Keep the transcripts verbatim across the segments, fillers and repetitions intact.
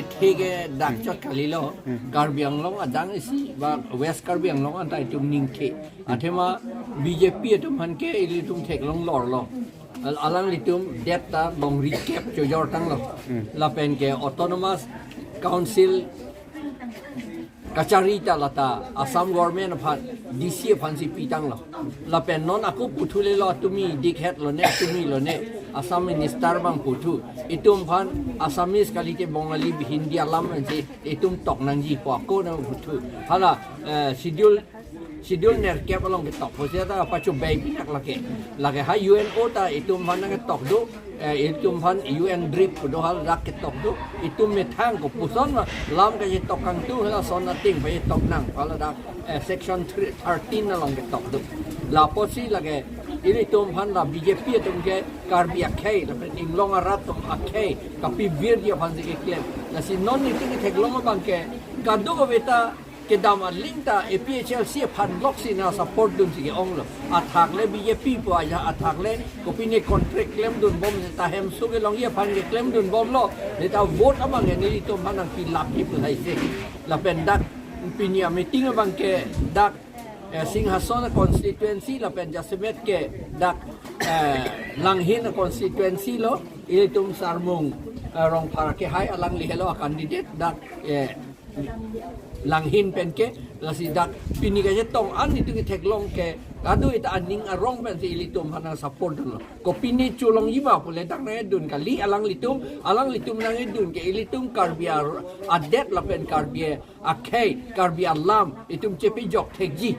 Theke dak chot kalilo, Karbi Anglong adang isi ba West Karbi Anglong anta itum ningthe. Athema B J P atum aphan ke ilitum theklong lorlo. Al- alanglitum det ta longri kep chojor tanglo. Lapen ke Autonomous Council kachari ta lata Assam government aphan, D C aphan si pitanglo. Lapen non ako puthulelo, atumi dikhet lone, atumi lone, Assam minister abang puthu. Itum aphan Assamese kalite Bengali Hindi alam ansi itum tok nangji pu ako nangputhu. Hala, eh, schedule, schedule nerkep along ketok. Pusi ta pacho bai pinak lake. Lake ha U N O ta itum aphan nangketok do. Eh, itum aphan U N drip kedo haladak ketok do. Itum methang kopuson ma lam kachetok kangtung, halason ating pachetok nang. Haladak, eh, section three, thirteen along ketok do. Lapusi lake ilitum aphan la B J P atum ke Karbi akhei, lapen inglong arat atum akhei kapibirji aphan si keklem. Lasi non itum ketheklong abang ke kadokave ta kedam aling ta A P H L C aphan lok si nangsupport dunsi ke-onglo. Athak le B J P pu aja, athak le kopine contract klemdunbom, seta hemso kelongji aphan keklemdunbomlo. Seta vote abang ke nelitum aphan nangpilapji pu lahai se. Lapen dak pini ameeting abang ke dak, eh, Singhason constituency lapen jasemet ke dak, eh, Langhin constituency lo. Ilitum Sarmung, eh, Rongphar kehai alangli helo candidate dak, eh, Langhin pen ke. Lasi dak pini kachetong an itum ketheklong ke kadokave ta aning arong pensi ilitum aphan nangsupport dunlo. Kopine cholongji ma pule dak nangdun kali alanglitum, alanglitum nangdun ke ilitum Karbi ar-, adet lapen Karbi akhei, Karbi alam itum chepejok thekji,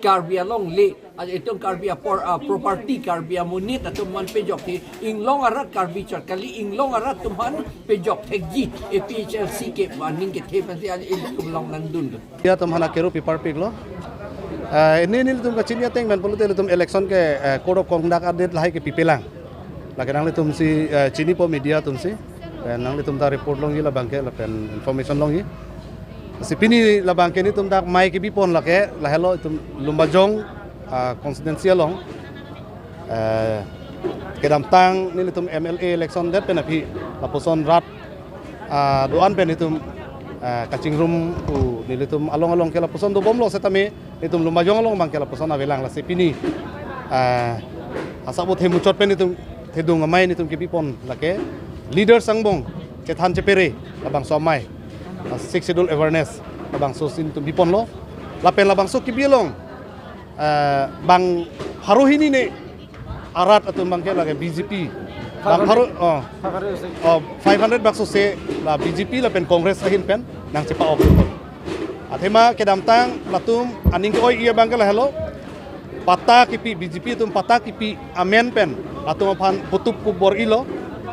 Karbi alongle, ah, itum Karbi apor, ah, property, Karbi amonit atum aphan pejok thek, inglong arat Karbi chot kali, inglong arat atum aphan pejok thekji A P H L C ke aning kethe pensi an ilitum along nangdun do. Media atum aphan akero piparpiklo. Eh, ini, nelitum kachini ateng pen pulote ilitum election ke, eh, code of conduct adet lahai kepipelang. Lake nanglitum si, eh, chinipo media atum si. Pen nanglitum ta report longji labang ke, lapen information longji. Si pini labang ke nelitum dak mai kebipon lake, lahelo itum Lumbajong, ah, constituency along. Eh, kedamtang nelitum M L A election det pen aphi lapuson rat, ah, do-an pen itum, eh, kachingrum pu nelitum along along ke lapuson dobomlo setame itum Lumbajong along abang ke lapuson avelang. Lasi pini, eh, asabot hemuchot pen itum thedung amei nelitum kebipon lake leaders angbong chethan chepere labangso amei, ah, Sixth Schedule awareness labangso si nelitum biponlo. Lapen labangso kebi along, eh, bang pharo hini ne arat atum abang ke lake B J P. Bang pharo, oh, oh, five hundred bakso se la B J P lapen Congress ahin pen nangchepa-ok. Athema kedamtang latum aning ke-oi-i abang ke lahelo. Patta kipi, B J P atum patta kipi amen pen latum aphan putup kubor-ilo.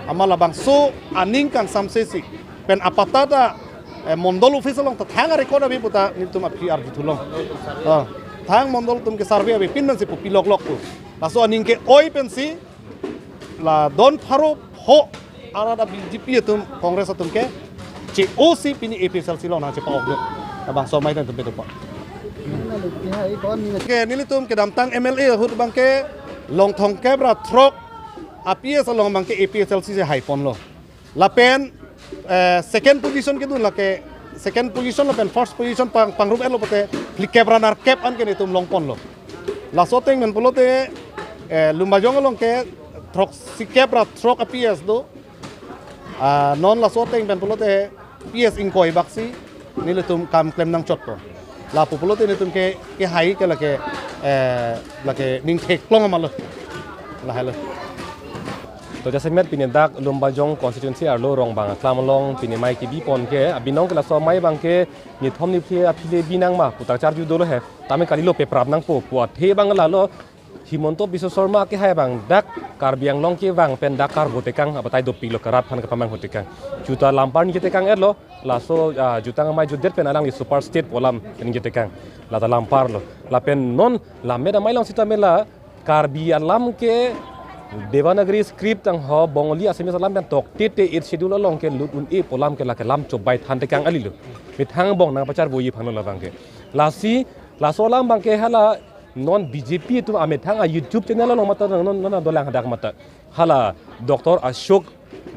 Amat labangso aning kangsamse si pen apatta ta, eh, mondol office along ta thang a-record ave puta nelitum aphi arju thulong. Oh, thang mondol atum ke survey avepin pensi pu piloklok pu. Laso aning ke-oi pensi la don pharo pho arat a-B J P atum, Congress atum ke che-o si pini A P H L C along nangchepa-ok do. Labangso amei tangtum petupa. Ke nelitum kedamtang M L A ahut abang ke long thomkep ra throk a-P S along abang ke A P H L C si haiponlo. Lapen, eh, second position kedun lake, second position lapen first position pang, pangrum-etlo pote phlikep ra nerkep an ke nelitum longponlo. Laso ateng pen pulote, eh, Lumbajong along ke throksikep ra throk a-P S do. Ah, non laso ateng pen pulote P S ingkoi baksi nelitum kam klem nangchotpo. Lapu pulote nelitum ke, kehai ke lake, eh, lake ning theklong amatlo. Lahelo. To jasemet pini dak Lumbajong constituency arlo Rongbang aklam along pini mai kebipon ke, abinong ke laso amei abang ke nithom niphli aphi le binang ma pu ta charju dolo he. Tame kalilo, peprap nangpo pu athe abang lalo. Himanta Biswa Sarma kehai abang dak Karbi Anglong kevang pen dak karbo tekang abatai dopiklo, karat aphan kapamanghu tekang. Juta Lampar ningje tekang-etlo, laso, ah, jutang amei jutdet pen alangli super state pu alam ningje tekang. Lata Lampar lo. Lapen non lammet amei along sitame la Karbi alam ke Devanagari script tangho Bengali Assamese alam pen toktete Eighth Schedule along ke lut un-e pu alam ke lake lam chobai than tekang kalilo. Methang angbong nangpacharboji aphanlo labang ke. Lasi, laso alam abang ke hala non B J P atum amethang a-YouTube channel along mata non, non, non dolang hadak mata. Hala Doctor Ashok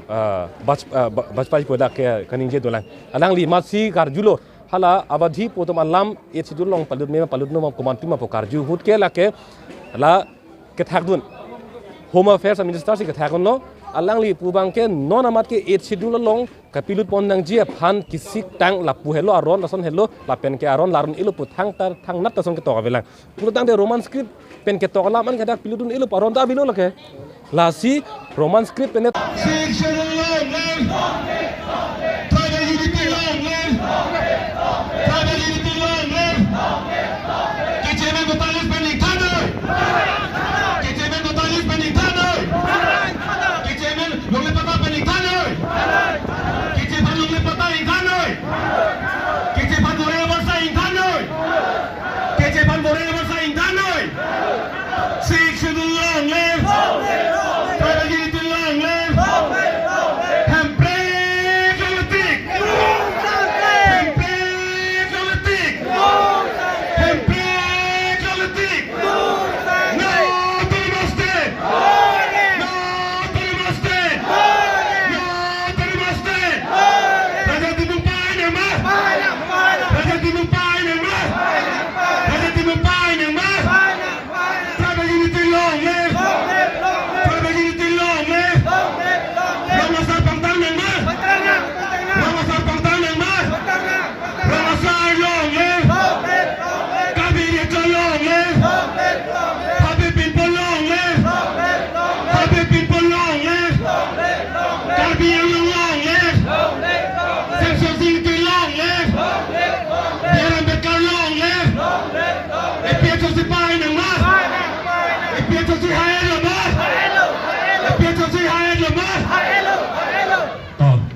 ah, Baj-, ah, Ba-, Bajpai pu dak ke kaningje dolang. Alangli masi karjulo. Hala Awadhi pu atum alam Eighth Schedule along palut me ma palut non ma komantu ma pu karju ahut ke lake la kethakdun. Home Affairs Minister si kethakdunlo. Alangli pu abang ke non amat ke Eighth Schedule along kapilut pon nangji aphan kisiktang lapu helo aron lason helo lapen ke aron la aron-elo pu thangta thangnat ta ason ketok avelang. Pulotangte Roman script pen ketok alam an ke dak pilutdun-elo pu aron ta avelo lake. Lasi Roman script pen Sixth Schedule long live! Tribal unity long live! Tribal unity long live! Kechemen voter list pen ingthan noi! Kechemen voter list pen ingthan noi! Kechemen longle patta pen ingthan noi! Keche aphan longle patta ingthan noi! Keche aphan boreng abarsa ingthan noi! Keche aphan boreng abarsa ingthan noi! Sixth Schedule long live! Tribal unity long live! Hemprek long live! Hemprek long live! Hemprek long live! No Autonomous State! No Autonomous State! No Autonomous State! Raja Timung pai nangma! Raja Timung pai nangma! Raja Timung pai nangma! Tribal unity long live! Tribal unity long live! Rong asar pangtang nangma! Rong asar pangtang nangma! Rong asar long live! Karbi Riat Chong long live! Habe Pinpon long live! Habe Pinpon long live! Karbi Anglong long live! Semson Sing Ingti long live! B R Ambedkar long live! APHLC pai nangma! APHLC hailo ma! APHLC hailo!